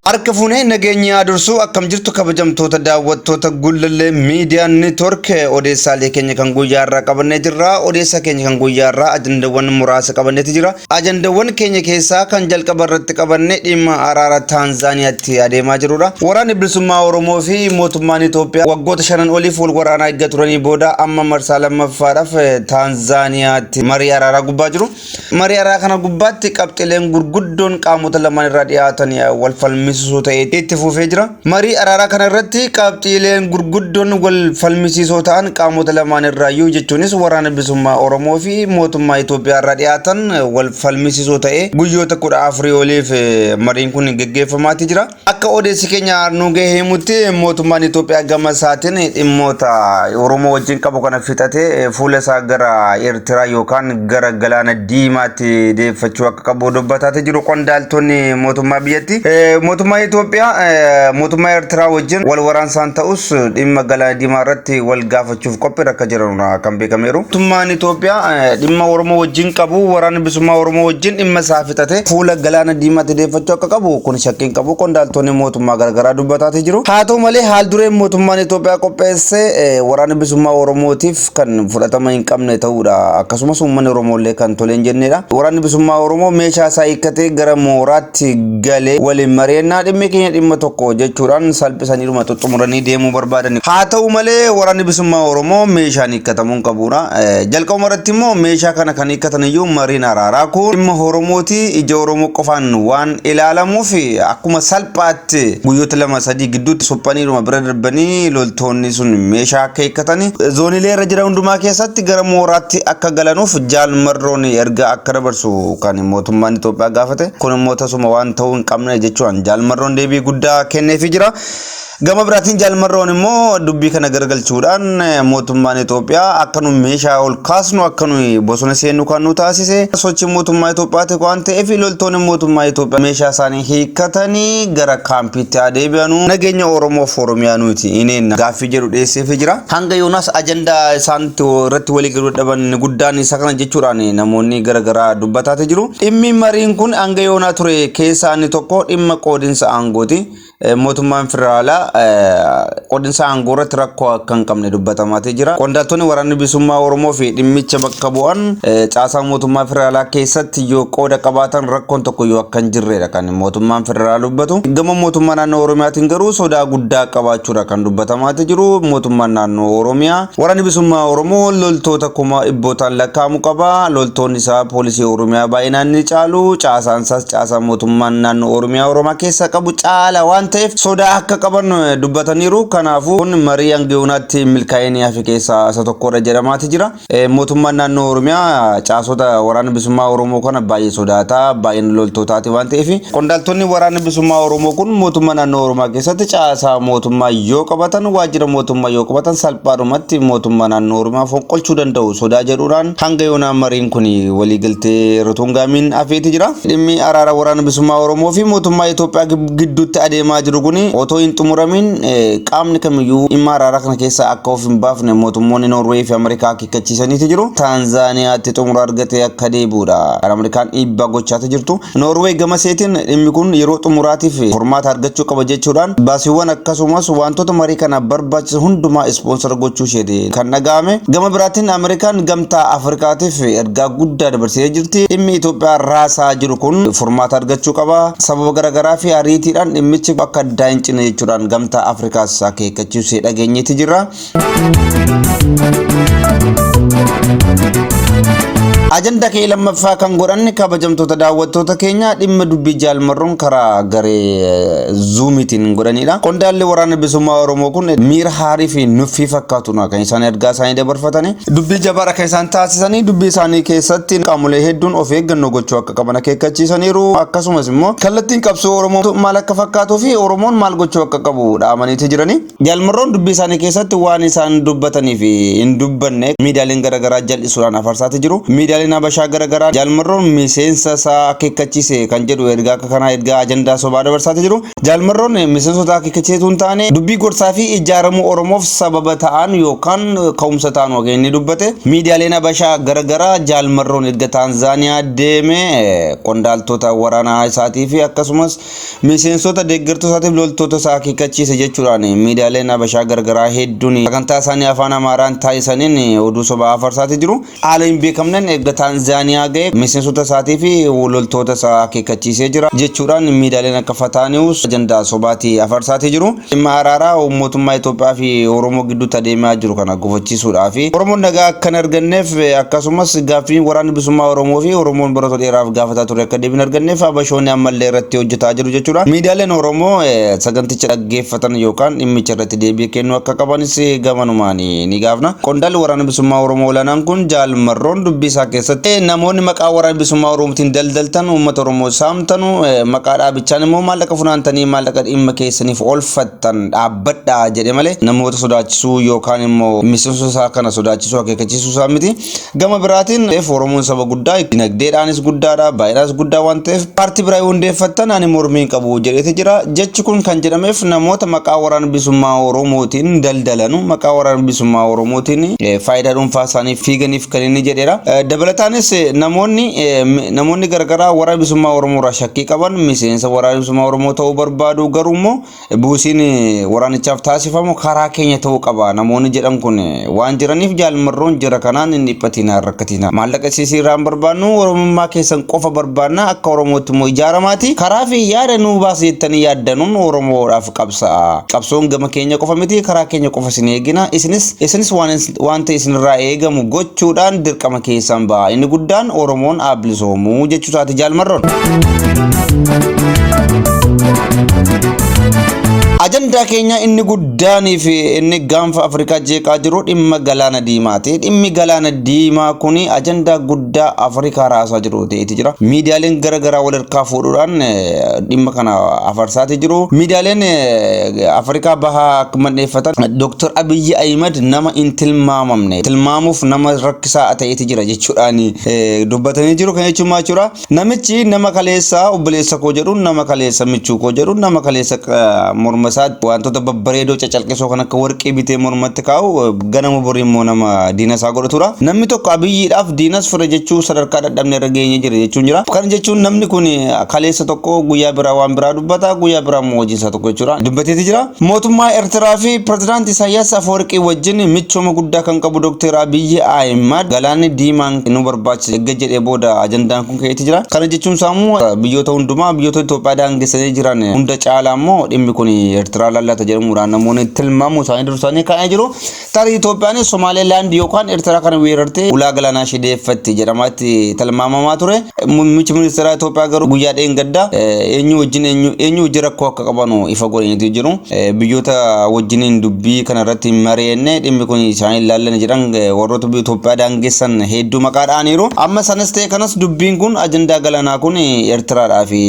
Harka fuunee nageenyi haa dursu akkam jirtu kabajamtoota daawwattoota Gullallee Miidiyaa Neetwork odeessaalee keenya kan guyyaa irraa qabannee jirra. Odeessaa keenya kan guyyaa irraa ajandawwan muraasa qabanneeti jira. Ajandawwan keenya keessaa kan jalqaba irratti qabanne dhimma araara Taanzaaniyaatti adeemaa jirudha. Waraanni bilisummaa Oromoo fi mootummaan Itoophiyaa waggoota shanan oliif wal waraanaa eegga turanii booda amma marsaa lammaffaadhaaf Taanzaaniyaatti marii araaraa gubbaa jiru. Marii araaraa kana gubbaatti qabxiileen gurguddoon qaamota lamaan irraa dhiyaatan wal falmisiisoo ta'ee itti fufee jira. Marii araaraa kana irratti qabxiileen gurguddoon wal falmisiisoo ta'an qaamota lamaan irraayyuu jechuunis waraana bilisummaa Oromoo fi mootummaa Itoophiyaa irraa dhiyaatan wal falmisiisoo ta'ee guyyoota 14 oliif mariin kun geggeeffamaatti jira. Akka odeessi keenya nu gahe himutti mootummaan Itoophiyaa gama isaatiin dhimmoota Oromoo wajjin qabu kana fixatee fuula isaa gara Eertiraa yookaan gara galaana diimaatti deeffachuu akka qabu dubbataatee jiru qondaaltonni mootummaa biyyatti. Mootummaan Itoophiyaa mootummaa Eertiraa wajjin wal waraansaan ta'us dhimma galaana diimaa irratti wal gaafachuuf qophiirra akka jiran kan beekameeru. Mootummaan Itoophiyaa dhimma Oromoo wajjin qabu waraana bilisummaa Oromoo wajjin dhimma isaa fixate fuula galaana diimaatti deeffachuu akka qabu kun shakkii hin qabu qondaaltonni mootummaa garagaraa dubbataatii jiru. Haa ta'u malee haal dureen mootummaan Itoophiyaa qopheesse waraana bilisummaa Oromootiif kan fudhatama hin qabne ta'uudha. Akkasumas uummanni Oromoo illee kan tole hin jennedha. Waraanni bilisummaa Oromoo meeshaa isaa hiikkatee gara mooraatti galee waliin mari'annaa dhimmi keenya dhimma tokko jechuudhaan salphisaniidhuma xuxxumuranii deemuu barbaadan. Haa ta'u malee waraanni bilisummaa Oromoo meeshaan hiikkatamuu hin qabuudha. Jalqabuma irratti immoo meeshaa kana kan hiikkatan iyyuu mariin araaraa kun dhimma Oromooti ija Oromoo qofaan waan ilaalamuuf akkuma salphaatti guyyoota lama sadii gidduutti suphaniidhuma bira darbanii loltoonni sun meeshaa akka hiikkatanii zoonilee irra jiran hundumaa keessatti gara mooraatti akka galanuuf Jaal Marroon erga akka dabarsu kan mootummaan Itoophiyaa gaafate. Kun immoo tasuma waan ta'uu hin qabne jechuudhaan Jaal Marroon deebii guddaa kenneefii jira. Gama biraatiin Jaal Marroon immoo dubbii kana garagalchuudhaan mootummaan Itoophiyaa akka nu meeshaa ol kaasnu akka nu bosona seennu kan nu taasise sochii mootummaa Itoophiyaati waan ta'eef loltoonni mootummaa Itoophiyaa meeshaa isaanii hiikkatanii gara kaampiitti haa deebi'anu nageenya Oromoof Oromiyaa nuti hin eenna gaaffii jedhu dhiyeesseefii jira. Hanga yoonaas ajandaa isaan irratti walii galuu dhaban guddaan isa kana jechuudhaan namoonni garaagaraa dubbataati jiru. Dhimmi mariin kun hanga yoonaa ture keessaa inni tokko dhimma qoodinsa aangooti. Mootummaan federaalaa qoodinsa aangoo irratti rakkoo akka hin qabne dubbatamaatee jira. Qondaaltonni waraanni bilisummaa Oromoo fi dhimmicha bakka bu'an caasaa mootummaa federaalaa keessatti yoo qooda qabaatan rakkoon tokko yoo akka hin jirredha kan mootummaan federaalaa dubbatu. Gama mootummaa naannoo Oromiyaatiin garuu sodaa guddaa qabaachuudha kan dubbatamaatee jiru. Mootummaan naannoo Oromiyaa waraanni bilisummaa Oromoo loltoota kuma dhibbootaan lakkaa'amu qaba. Loltoonni isaa poolisii Oromiyaa baay'inaan ni caalu. Caasaan isaas caasaa mootummaan naannoo Oromiyaa Oromaa keessaa qabu caala waan ta'eef sodaa akka qaban dubbataniiru. Kanaafuu kun marii hanga yoonaatti milkaa'inni hafe keessaa isa tokkodha jedhamaati jira. Mootummaan naannoo Oromiyaa caasota waraana bilisummaa Oromoo kana baay'ee sodaata. Baay'ina loltootaati waan ta'eef qondaaltonni waraana bilisummaa Oromoo kun mootummaa naannoo Oromiyaa keessatti caasaa mootummaa yoo qabatan waajjira mootummaa yoo qabatan salphaadhumatti mootummaa naannoo Oromiyaa fonqolchuu danda'u sodaa jedhuudhaan hanga yoonaa mariin kun waliigaltee irra utuu hin ga'amiin hafeeti jira. Dhimmi araara waraana bilisummaa Oromoo fi mootummaa Itoophiyaa gidduutti adeemaa jiru kun otoo hin xumuramiin qaamni kamiyyuu dhimma araaraa kana keessaa akka of hin baafne mootummoonni Noorweey fi Ameerikaa akeekkachiisaniiti jiru. Taanzaaniyaatti xumura argatee akka deebi'uudha kan Ameerikaan dhiibbaa gochaati jirtu. Noorweey gama isheetiin dhimmi kun yeroo xumuraatiif furmaata argachuu qaba jechuudhaan baasiiwwan akkasumas wantoota marii kanaaf barbaachisan hundumaa ispoonsara gochuu isheeti kan dhaga'ame. Gama biraatiin Ameerikaan gamtaa Afrikaatiif ergaa guddaa dabarsitee jirti. Dhimmi Itoophiyaa raasaa jiru kun furmaata argachuu qaba. Sababa garaagaraa fi ariitiidhaan dhimmichi akka addaa hin cinne jechuudhaan gamtaa Afrikaas akeekkachiisuu dhageenyeeti jirra. Ajanda kee lammaffaa kan godhanne kabajamtoota daawwattoota keenya dhimma dubbii Jaal Marroon karaa garee zuumiitiin godhanidha. Qondaalli waraana bilisummaa Oromoo kun miira haarii fi nuffii fakkaatuun kan isaan ergaa isaanii dabarfatani. Dubbii jabaadha kan isaan taasisanii dubbii isaanii keessatti qaamolee hedduun of eeggannoo gochuu akka qaban akeekkachiisaniiru. Akkasumas immoo kallattiin qabsoo Oromoo maal akka fakkaatuu fi Oromoon maal gochuu akka qabu dhaamaniiti jirani. Jaal Marroon dubbii isaanii keessatti waan isaan dubbatanii fi hin dubbanne miidiyaaleen garaagaraa jal'isuudhaan afarsaati jiru. Miidiyaaleen Miidiyaaleen Habashaa garaagaraa Jaal Marroon miseensa isaa akeekkachiise kan jedhu ergaa akka kanaa ergaa ajandaa sobaa dabarsaati jiru. Jaal Marroon miseensota akeekkachiisetu hin taane dubbii gorsaa fi ijaaramuu Oromoof sababa ta'an yookaan ka'umsa ta'an wageen inni dubbate. Miidiyaaleen Habashaa garaagaraa Jaal Marroon erga Taanzaaniyaa deeme qondaaltota waraanaa isaatii fi akkasumas miseensota deeggartoota isaatiif loltoota isaa akeekkachiise jechuudhaan miidiyaaleen Habashaa garagaraa hedduun sagantaa isaanii afaan Amaaraan taasisaniin oduu sobaa afarsaati jiru. Haala hin beekamneen erga Taanzaaniyaa ga'e miseensota isaatii fi loltoota isaa akeekkachiisee jira jechuudhaan miidiyaaleen akka Fataa News ajandaa sobaatii afarsaati jiru. Dhimma araaraa mootummaa Itoophiyaa fi Oromoo gidduutti adeemaa jiru kana gufachiisuudhaa fi Oromoon nagaa akka hin arganneef akkasumas gaaffiin waraanni bilisummaa Oromoo fi Oromoon baroota dheeraaf gaafataa ture akka deebiin arganneef Habashoonni ammallee irratti hojjetaa jiru jechuudha. Miidiyaaleen Oromoo saganticha dhaggeeffatan yookaan dhimmicha irratti deebii kennuu akka qabanis gamanumaan ni gaafna. Qondaalli waraana bilisummaa Oromoo olaanaan kun Jaal Marroon dubbii isaa keessatti namoonni maqaa waraana bilisummaa Oromootiin daldaltan uummata Oromoo saamtanu maqaa dhaabichaan immoo maallaqa funaantanii maallaqa dhimma keessaniif oolfattan dhaabbadhaa jedhe malee namoota sodaachisuu yookaan immoo miseensota isaa kana sodaachisuu akeekkachiisuu isaa miti. Gama biraatiin Oromoon saba guddaa dinagdeedhaanis guddaadha baay'inaanis guddaa waan ta'eef paartii biraa yoo hundeeffattan ani mormii hin qabu jedheeti jira. Jechi kun kan jedhameef namoota maqaa waraana bilisummaa Oromootiin daldalanu maqaa waraana bilisummaa Oromootiin faayidaa dhuunfaa isaanii fiiganiif kan inni jedheera. Dabalataanis namoonni garagaraa waraana bilisummaa Oromoo irraa shakkii qaban miseensa waraana bilisummaa Oromoo ta'uu barbaadu garuu immoo buusiin waraanichaaf taasifamu karaa keenya ta'uu qaba namoonni jedhan kun waan jiraniif Jaal Marroon jira kanaan hin dhiphatina hin rakkatina maallaqa isii irraa hin barbaannu Oromummaa keessan qofa barbaanna akka Oromootti immoo ijaaramaati karaa fi yaada nuu baasa jettanii yaaddanuun Oromoodhaaf qabsa'a qabsoon gama keenya qofa miti karaa keenya qofa isin eegina isinis isinis waan ta'e isinirraa eegamu gochuudhaan dirqama keessan ba'a inni guddaan Oromoon haa bilisoomuu jechuu isaati Jaal Marroon. Ajandaa keenya inni guddaanii fi inni gaanfa Afrikaa jeeqaa jiru dhimma galaana diimaati. Dhimmi galaana diimaa kun ajandaa guddaa Afrikaa raasaa jiru ta'eeti jira. Miidiyaaleen gara garaa wal harkaa fuudhuudhaan dhimma kana afarsaati jiru. Miidiyaaleen Afrikaa bahaa akka mandheeffatan Dr. Abiyyi Ahimad nama hin tilmaamamne tilmaamuuf nama rakkisaa ta'eeti jira jechuudhaan dubbatanii jiru. Kana jechuun maal jechuudha? Namichi nama kaleessa obboleessa koo jedhuun, nama kaleessa michuu koo jedhuun, nama kaleessa morma isaatti wantoota babbareedoo cacalqisoo kan akka warqii bitee mormatti kaa'u ganama borii immoo nama diina isaa godhatudha. Namni tokko Abiyyiidhaaf diinas fira jechuu sadarkaa dadhabne irra geenye jira jechuun jira. Kana jechuun namni kun kaleessa tokko guyyaa biraa waan biraa dubbata, guyyaa biraa immoo hojiin isaa tokko jechuudha. Dubbateeti jira. Mootummaa Ertiraa fi Pirezidaanti Isaayyaas Afawarqii wajjin michooma guddaa kan qabu Dr. Abiyyi Ahimad galaanni diimaan nu barbaachisa erga jedhee booda ajandaan kun ka'eeti jira. Kana jechuun isaa immoo biyyoota hundumaa biyyoota Itoophiyaa daangessanii jiran hunda caalaa immoo dhimmi kun Ertiraa laallata jedhamuudhaan namoonni tilmaamuu isaanii dursanii ka'anii jiru. Tarii Itoophiyaanis Somaalilaand yookaan Ertiraa kana weerartee ulaa galaanaa ishee deeffatti jedhamaatti tilmaamamaa ture. Muummichi ministeeraa Itoophiyaa garuu guyyaa dheengaddaa eenyu wajjin eenyu wajjin rakkoo akka qabanu ifa godhaniitu jiru. Biyyoota wajjiniin dubbii kana irratti hin mari'anne dhimmi kun isaan hin laallanne jedhan warroota biyya Itoophiyaa daangessan hedduu maqaa dha'aniiru. Amma sanas ta'e kanas dubbiin kun ajandaa galaanaa kun Eertiraadhaa fi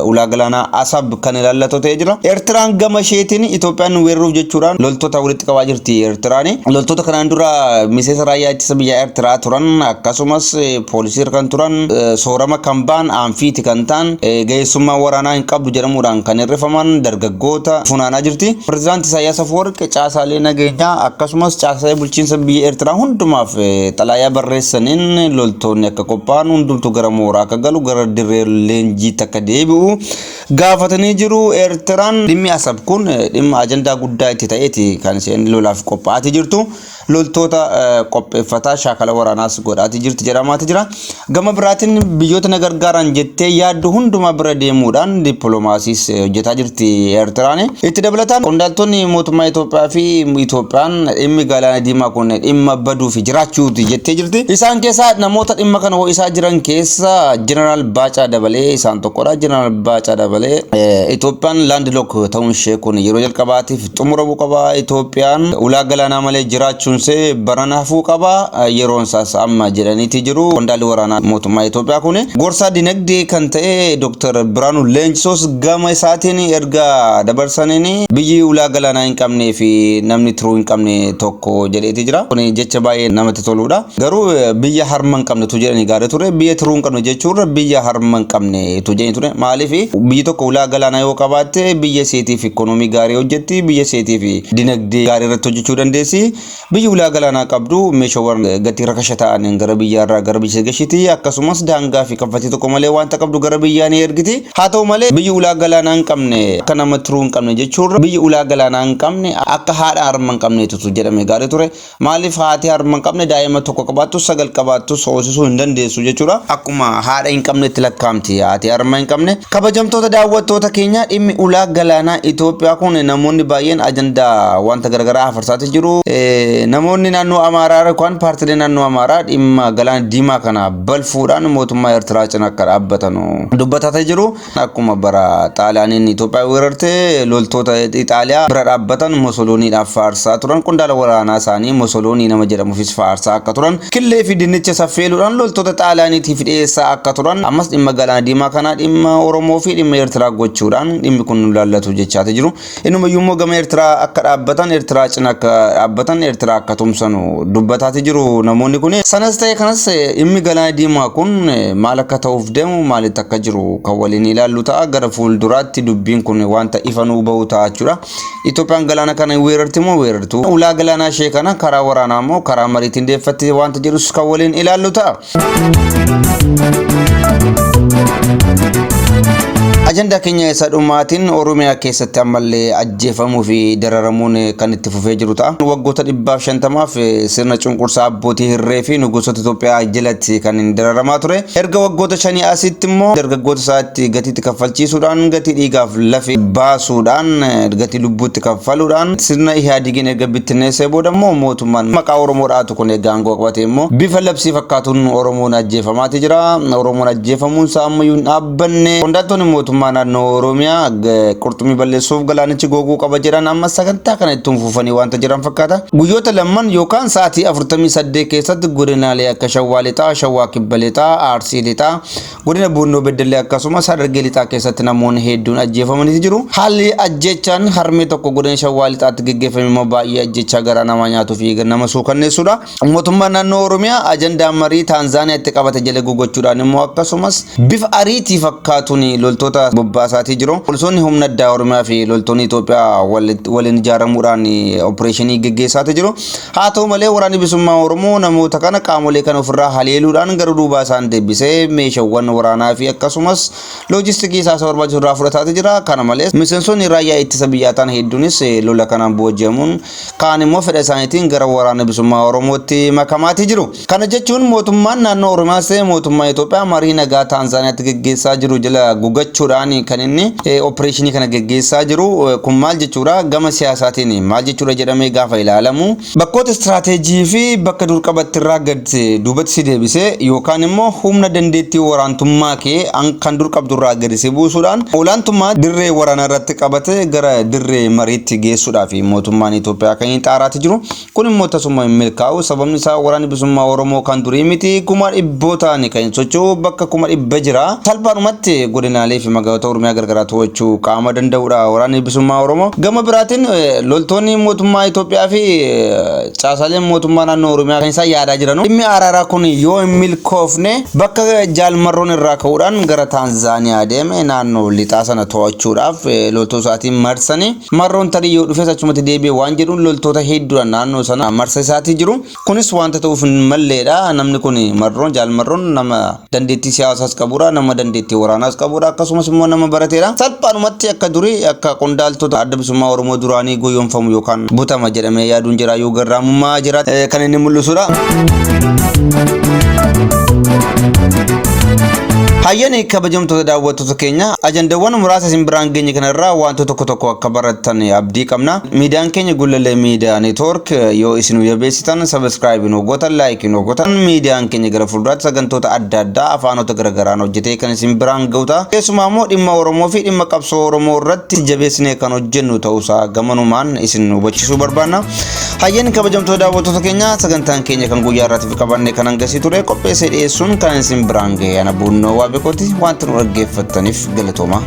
ulaa galaanaa Asab kan ilaallatu ta'ee jira. Eertiraan gama isheetiin Itoophiyaan nu weeraruuf jechuudhaan loltoota walitti qabaa jirti Eertiraan. Loltoota kanaan dura miseensa raayyaa ittisa biyyaa Eertiraa turan akkasumas poolisii kan turan soorama kan ba'an aanfiiti kan ta'an ga'eessummaa waraanaa hin qabdu jedhamuudhaan kan hir'ifaman dargaggoota funaanaa jirti. Pirezidaanti Isaayyaas Afwerqi caasaalee nageenyaa akkasumas caasaalee bulchiinsa biyya Eertiraa hundumaaf xalaayaa barreessaniin loltoonni akka qophaa'an hundumtuu gara mooraa akka galu gara dirree leenjiitti akka deebi'u gaafatanii jiru. Eertiraan dhimmi Asab kun dhimma ajandaa guddaa itti ta'eeti kan isheen lolaaf qophaa'atii jirtu. Loltoota qopheeffataa shaakala waraanaas godhaati jirti jedhamaati jira. Gama biraatiin biyyoota na gargaaran jettee yaaddu hundumaa bira deemuudhaan dippiloomaasiis hojjetaa jirti Eertiraan. Itti dabalataan qondaaltonni mootummaa Itoophiyaa fi Itoophiyaan dhimmi galaana diimaa kun dhimma baduu fi jiraachuuti jettee jirti. Isaan keessaa namoota dhimma kana ho'isaa jiran keessa Jeneraal Baacaa Dabalee isaan tokkodha. Jeneraal Baacaa Dabalee Itoophiyaan laandlock ta'uun ishee kun yeroo jalqabaatiif xumuramuu qaba. Itoophiyaan ulaa galaanaa malee jiraachuun jechuunsee barana hafuu qaba, yeroon isaas amma jedhaniiti jiru. Qondaalli waraanaa mootummaa Itoophiyaa kun gorsaa dinagdee kan ta'e Dr. Biraanuu Leenjisoos gama isaatiin erga dabarsaniin biyyi ulaa galaanaa hin qabnee fi namni tiruu hin qabne tokko jedheeti jira. Kun jecha baay'ee namatti toludha. Garuu biyya harma hin qabnetu jedhanii gaarii ture. Biyya tiruu hin qabne jechuurra biyya harma hin qabnetu jedhanii ture. Maaliif biyyi tokko ulaa galaanaa yoo qabaatte biyya isheetiif ikoonoomii gaarii hojjetti, biyya isheetiif dinagdee gaarii irratti hojjechuu dandeessi. Biyyi ulaa galaanaa qabdu meeshaawwan gatii rakasha ta'aniin gara biyyaarraa gara biyya gashiti. Akkasumas daangaa fi kaffaltii tokko malee wanta qabdu gara biyyaa ni ergiti. Haa ta'u malee biyyi ulaa galaanaa hin qabne akka nama tiruu hin qabne jechuurra biyyi ulaa galaanaa hin qabne akka haadha harma hin qabneetu jedhame gaarii ture. Maaliif haati harma hin qabne daa'ima tokko qabaattus sagal qabaattus hoosisuu hin dandeessu jechuudha. Akkuma haadha hin qabnetti lakkaa'amti haati harma hin qabne. Kabajamtoota daawwattoota keenya, dhimmi ulaa galaanaa Itoophiyaa kun namoonni baay'een ajandaa wanta garaagaraa hafarsaati jiru. Namoonni naannoo Amaaraa yookaan paartilee naannoo Amaaraa dhimma galaana diimaa kana balfuudhaan mootummaa Eertiraa cina akka dhaabbatan dubbataa jiru. Akkuma bara Xaaliyaaniin Itoophiyaa weerarte loltoota Ixaaliyaa bira dhaabbatan Musolooniidhaaf faarsaa turan, qondaala waraanaa isaanii Musoloonii nama jedhamuufis faarsaa akka turan, killee fi dinnicha saffeeluudhaan loltoota Xaaliyaaniitiif dhiyeessaa akka turan, ammas dhimma galaana diimaa kanaa dhimma Oromoo fi dhimma Eertiraa gochuudhaan dhimmi kun nu laallatu jechaati jiru. Innumayyuu immoo gama Eertiraa akka dhaabbatan, Eertiraa cina akka dhaabbatan, Eertiraa akka tumsanu dubbataati jiru namoonni kun. Sanas ta'e kanas, dhimmi galaana diimaa kun maal akka ta'uuf deemu, maalitti akka jiru kan waliin ilaallu ta'a. Gara fuulduraatti dubbiin kun wanta ifa nuu bahu ta'a jechuudha. Itoophiyaan galaana kana weerarti moo weerartu? Ulaa galaanaa ishee kana karaa waraanaa moo karaa mariitiin deeffatti wanta jedhus kan waliin ilaallu ta'a. Ajandaa keenya isa dhumaatiin, Oromiyaa keessatti ammallee ajjeefamuu fi dararamuun kan itti fufee jiru ta'a. Waggoota 150f sirna cunqursaa abbootii hirree fi nugusoota Itoophiyaa jalatti kan hin dararamaa ture. Erga waggoota 5 asitti immoo dargaggoota isaatti gatiitti kaffalchiisuudhaan, gatii dhiigaaf lafee baasuudhaan, gatii lubbuutti kaffaluudhaan sirna Ihaadigiin erga bittinneessee booda immoo mootummaan maqaa Oromoo dhaatu kun egaa aangoo qabate immoo bifa labsii fakkaatuun Oromoon ajjeefamaati jira. Oromoon ajjeefamuun isaa ammayyuu hin dhaabbanne. Qondaaltonni mootummaa naannoo Oromiyaa qurxummii balleessuuf galaanichi goguu qaba jedhan amma sagantaa kana ittiin fufanii wanta jiran fakkaata. Guyyoota lamman yookaan sa'aatii 48 keessatti godinaalee akka Shawaa Lixaa, Shawaa Kibba Lixaa, Arsii Lixaa, godina Buunnoo Beddellee akkasumas Harargee Lixaa keessatti namoonni hedduun ajjeefamanii jiru. Haalli ajjechaan harmee tokko godina Shawaa Lixaatti geggeeffame immoo baay'ee ajjechaa garaa namaa nyaatuu fi nama suukanneessudha. Mootummaan naannoo Oromiyaa ajandaa marii Taanzaaniyaatti qabate jala gogochuudhaan immoo akkasumas bifa ariitii fakkaatuun loltoota bobbaasaatii jiru. Poolisoonni humna addaa Oromiyaa fi loltoonni Itoophiyaa waliin ijaaramuudhaan opereeshinii geggeessaatii jiru. Haa ta'u malee waraanni bilisummaa Oromoo namoota kana, qaamolee kana ofirraa haleeluudhaan gara duubaa isaan deebisee meeshaawwan waraanaa fi akkasumas loojistikii isaa isa barbaachisu irraa fudhataati jira. Kana malees miseensonni raayyaa ittisa biyyaa ta'an hedduunis lola kanaan booji'amuun, kaan immoo fedha isaaniitiin gara waraana bilisummaa Oromootti makamaatii jiru. Kana jechuun mootummaan naannoo Oromiyaas ta'e mootummaa Itoophiyaa marii nagaa Taanzaaniyaatti geggeessaa jiru jala gugachuudhaan kan inni opereeshinii kana geggeessaa jiru. Kun maal jechuudha? Gama siyaasaatiin maal jechuudha jedhamee gaafa ilaalamu, bakkoota istiraateejii fi bakka dur qabattirraa gad duubatti si deebisee yookaan immoo humna dandeettii waraantummaa kee kan dur qabdurraa gadi si buusuudhaan olaantummaa dirree waraanaa irratti qabate gara dirree mariitti geessuudhaaf mootummaan Itoophiyaa kan inni xaaraati jiru. Kun immoo tasuma hin milkaa'u. Sababni isaa waraanni bilisummaa Oromoo kan durii miti. 100,000n kan socho'u bakka 100,000 jira. Salphaadhumatti godinaalee fi magaalota Oromiyaa garagaraa to'achuu qaama danda'udha waraanni bilisummaa Oromoo. Gama biraatiin loltoonni mootummaa Itoophiyaa fi caasaaleen mootummaa naannoo Oromiyaa kan isaan yaadaa jiran, dhimmi araaraa kun yoo hin milkoofne, bakka Jaalmarroon irraa ka'uudhaan gara Taanzaaniyaa deeme naannoo lixaa sana to'achuudhaaf loltoota isaatiin marsanii, Marroon tarii yoo dhufes achumatti deebi'e waan jedhuun loltoota hedduudhaan naannoo sana marsa isaatii jiru. Kunis wanta ta'uuf hin malleedha. Namni kun Marroon, Jaalmarroon, nama dandeettii siyaasaas qabudha, nama dandeettii waraanaas qabudha, akkasumas immoo nama barateedha. Salphaadhumatti akka durii akka qondaaltota adda bilisummaa Oromoo duraanii goyoomfamu yookaan butama jedhamee yaaduun jira yoo garraamummaa jira kan inni mul'isudha. Hayyani kabajamtoota daawwattoota keenya, ajandaawwan muraasa isin biraan geenye kanarraa wantoota tokko tokko akka barattan abdii qabna. Miidiyaan keenya Gullallee Miidiyaa Network yoo isin jabeessitan, subscribe nu gootan, like nu gootan, miidiyaan keenya gara fuulduraatti sagantoota adda addaa afaanota garaagaraan hojjetee kan isin biraan gahu ta'a. Keessumaa immoo dhimma Oromoo fi dhimma qabsoo Oromoo irratti jabeessinee kan hojjennu ta'uusaa gamanumaan isin hubachiisuu barbaanna. Hayyani kabajamtoota daawwattoota keenya, sagantaan keenya kan guyyaa irraatiif qabanne kan hangasii ture. Qopheessee dhiyeessuun kan isin biraan gahe ana Buunnoo Waabekooti. Wanta nu dhaggeeffattaniif galatooma.